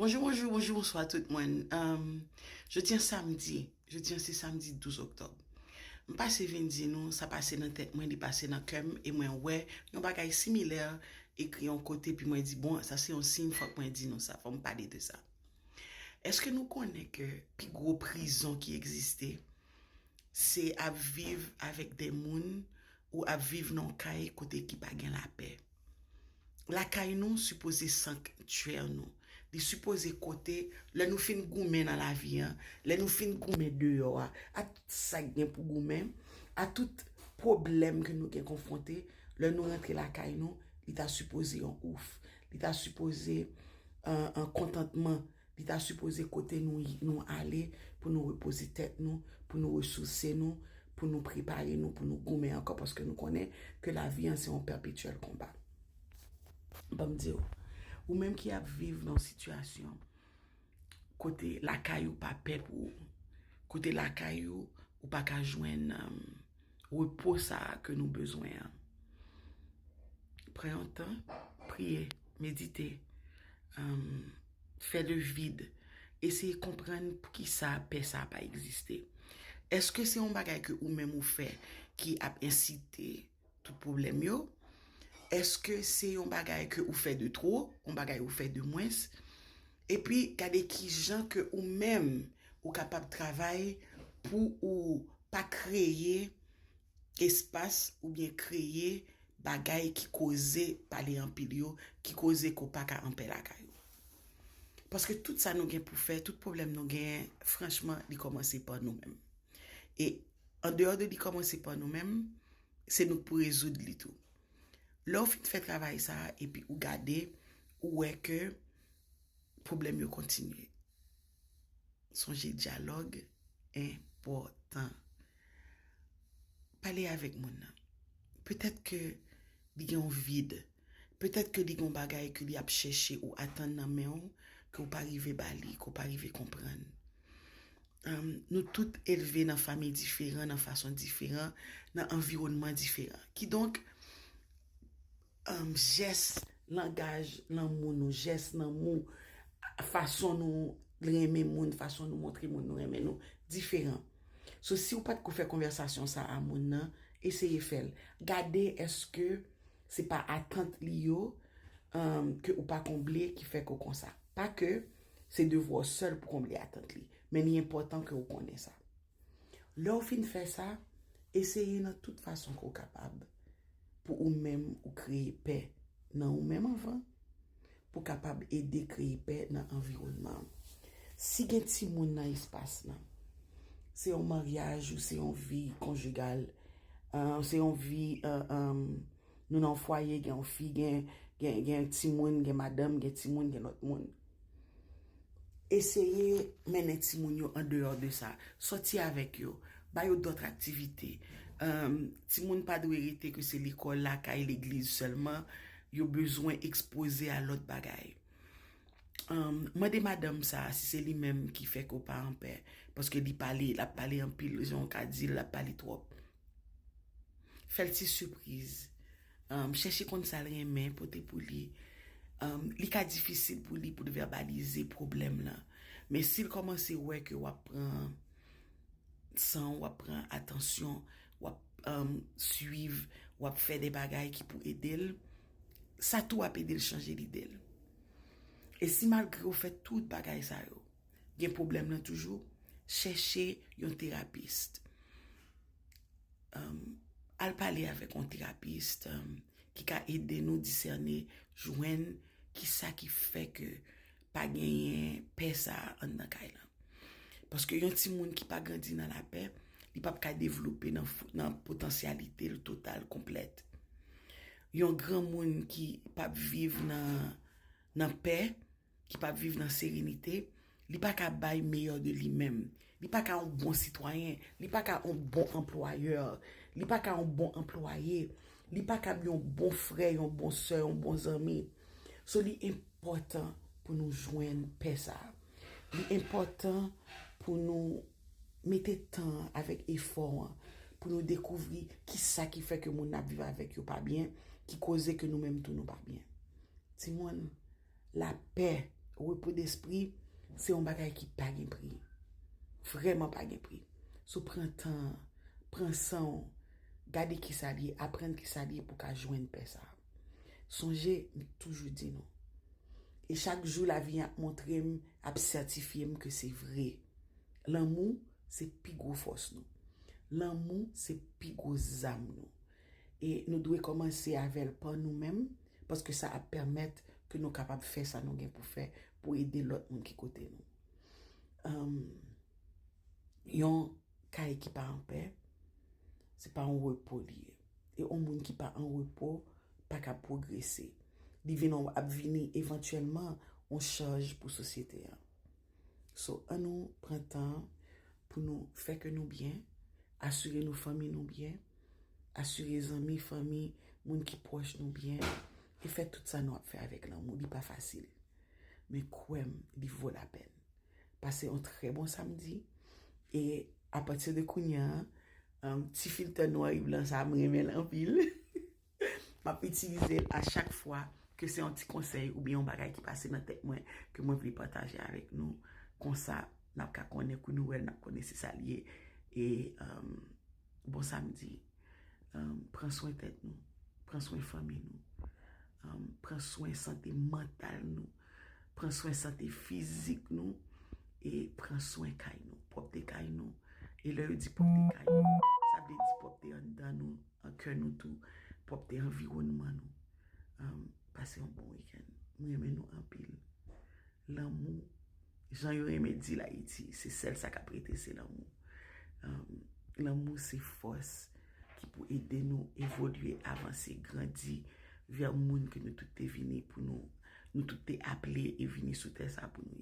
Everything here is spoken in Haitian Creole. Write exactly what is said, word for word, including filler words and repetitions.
Bonjou, bonjou, bonjou, bonswa tout moun. Um, jodi an samdi, jodi an se samdi douz oktòb. M pase vin di nou, sa pase nan tèt mwen, li pase nan kè m, e mwen wè yon bagay similè ekri yon kote, pi mwen di, bon, sa se yon siy, fòk mwen di nou sa, fòk m pale de sa. Èske nou konnen ke pi gwo prizon ki egziste, se ap viv avèk de moun ou ap viv nan yon kay kote ki pa gen lapè? Lakay nou sipoze sanktyè nou. Li sipoze kote, lè nou fin goumen nan lavi an, lè nou fin goumen deyò a, a tout sa k gen pou goumen, a tout pwoblèm ke nou gen konfwonte, lè nou rantre lakay nou, li ta sipoze yon ouf. Li ta sipoze, euh, yon kontantman. Li ta sipoze kote nou, nou ale pou nou repoze tèt nou, pou nou resouse nou, pou nou prepare nou, pou nou goumen ankò, paske nou konnen ke lavi an se yon pèpetyèl konba. Ban m di w, ou menm ki ap viv nan yon sitiyasyon kote lakay ou pa pè pou ou, kote lakay ou, ou pa ka jwenn, um, repo sa a ke nou bezwen an. Pran yon tan, priye, medite, um, fè le vide, eseye konprann poukisa pè sa a pa egziste. Èske se yon bagay ke ou menm ou fè ki ap ensite tout pwoblèm yo? Èske se yon bagay ke ou fè de two, yon bagay ou fè de mwens? Epi gade ki jan ke ou menm ou kapab travay pou ou pa kreye espas oubyen kreye bagay ki koze pale anpil yo, ki koze ke w pa ka anpè lakay ou. Paske tout sa nou gen pou fè, tout pwoblèm nou genyen, franchman, li kòmanse pa nou menm. E andeyò de li kòmanse pa nou menm, se nou k pou rezoud li tou. Lè w fin fè travay sa a, epi ou gade, ou wè ke pwoblèm yo kontinye. Sonje dyalòg enpòtan. Pale avèk moun nan. Petèt ke li gen yon vid. Petèt ke li gen yon bagay ke li ap chèche ou atann nan men w, ke w pa rive ba li, ke w pa rive konprann. Um, nou tout elve nan fanmi diferan, nan fason diferan, nan anviwònman diferan. Kidonk, um, jès, langaj lanmou nou, jès lanmou, fason nou renmen moun, fason nou montre moun nou renmen nou, diferan. So, si w pa t ko fè konvèsasyon sa a moun nan, eseye fè l. Gade èske se pa atant li yo, um, ke ou pa konble ki fè ke w konsa. Pa ke se devwa w sèl pou konble atant li, men li enpòtan ke w konnen sa. Lè w fin fè sa, eseye nan tout fason ke w kapab pou ou menm ou kreye pè nan ou menm anvan, pou kapab ede kreye pè nan anviwònman an. Si gen timoun nan espas lan, se yon maryaj ou se yon vi konjigal, uh, se yon vi, uh, um, nou nan yon fwaye, gen yon fi, gen, gen, gen timoun, gen madanm, gen timoun, gen lòt moun. Eseye mennen timoun yo andeyò de sa. Sòti avèk yo. Ba yo dòt aktivite. Um, timoun pa dwe rete ke se lekòl, lakay, legliz sèlman. Yo bezwen ekspoze a lòt bagay. Um, mande madanm sa a si se li menm ki fè ke w pa anpè. Paske li pale, l ap pale anpil, jan w ka di l, l ap pale twòp. Fè l ti sipriz. Um, chèche konn sa l renmen, pote pou li. Um, li ka difisil pou li pou l vèbalize pwoblèm lan. Men si l kòmanse wè ke w ap pran san w, w ap pran atansyon, w ap, um, swiv, w ap fè de bagay ki pou ede l, sa tou ap ede l chanje lide l. E si malgre w fè tout bagay sa yo, gen pwoblèm lan toujou, chèche yon terapis. Um, al pale avèk yon terapis, um, ki ka ede nou disène, jwenn kisa ki fè ke pa genyen pè sa a anndan kay lan. Paske yon timoun ki pa grandi nan lapè, li p ap ka devlope nan, nan potansyalite l total, konplèt. Yon granmoun ki p ap viv nan, nan pè, ki p ap viv nan serenite, li pa ka bay meyè de li menm. Li pa ka yon bon sitwayen, li pa ka yon bon anplwayè, li pa ka yon bon anplwaye, li pa ka yon bon frè, yon bon sè, yon bon zanmi. So, li enpòtan pou nou jwenn pè sa a. Li enpòtan pou nou mete tan avèk efò an, pou nou dekouvri kisa ki fè ke moun n ap viv avèk yo pa byen, ki koze ke nou menm tou nou pa byen. Timoun, lapè, repo despri, se yon bagay ki pa gen pri. Vrèman pa gen pri. So pran tan, pran san w, gade kisa l ye, aprann kisa l ye pou w ka jwenn pè sa. Sonje, m toujou di nou. E chak jou lavi ap montre m, ap sètifye m ke se vre. Lanmou, se pi gwo fòs nou. Lanmou, se pi gwo zam nou. E nou dwe kòmanse avè l pa nou menm, paske sa ap pèmèt ke nou kapab fè sa nou gen pou fè pou ede lòt moun ki kote nou. Yon kay ki pa anpè, se pa yon repo li ye. E yon moun ki pa an repo pa ka pwogrese. Li vin ap vini evantyèlman yon chaj pou sosyete an. So, ann nou pran tan pou nou fè kè nou byen, asire nou fanmi nou byen, asire zanmi, fanmi, moun ki pwòch nou byen, e fè tout sa nou ap fè avèk lanmou. Li pa fasil. Men kwè m, li vo lapèn. Pase yon trè bon samdi. E apati de kounye a, um, ti filtè nwa e blan sa, m renmen l anpil. M ap itilize l a chak fwa ke se yon ti konsèy oubyen yon bagay ki pase nan tèt mwen ke mwen vle pataje avèk nou. Konsa, n ap ka konnen kou nou wè l, n ap konnen se sa l ye. E um, bon samdi. Um, pran swen tèt nou. Pran swen fanmi nou. Um, pran swen sante mantal nou. Pran swen sante fizik nou. E pran swen kay nou. Pwòpte kay nou. E lè yo di pwòpte kay nou, sa vle di pwòpte anndan nou, an kè nou tou, pwòpte anviwònman nou. Um, pase yon bon wikenn. M renmen nou anpil. Lanmou, jan yo renmen di l Ayiti, se sèl sa k ap rete, se lanmou. Um, lanmou se fòs ki pou ede nou evolye, avanse, grandi vè moun ke nou tout te vini pou nou, nou tout te aple e vini sou tè sa pou nou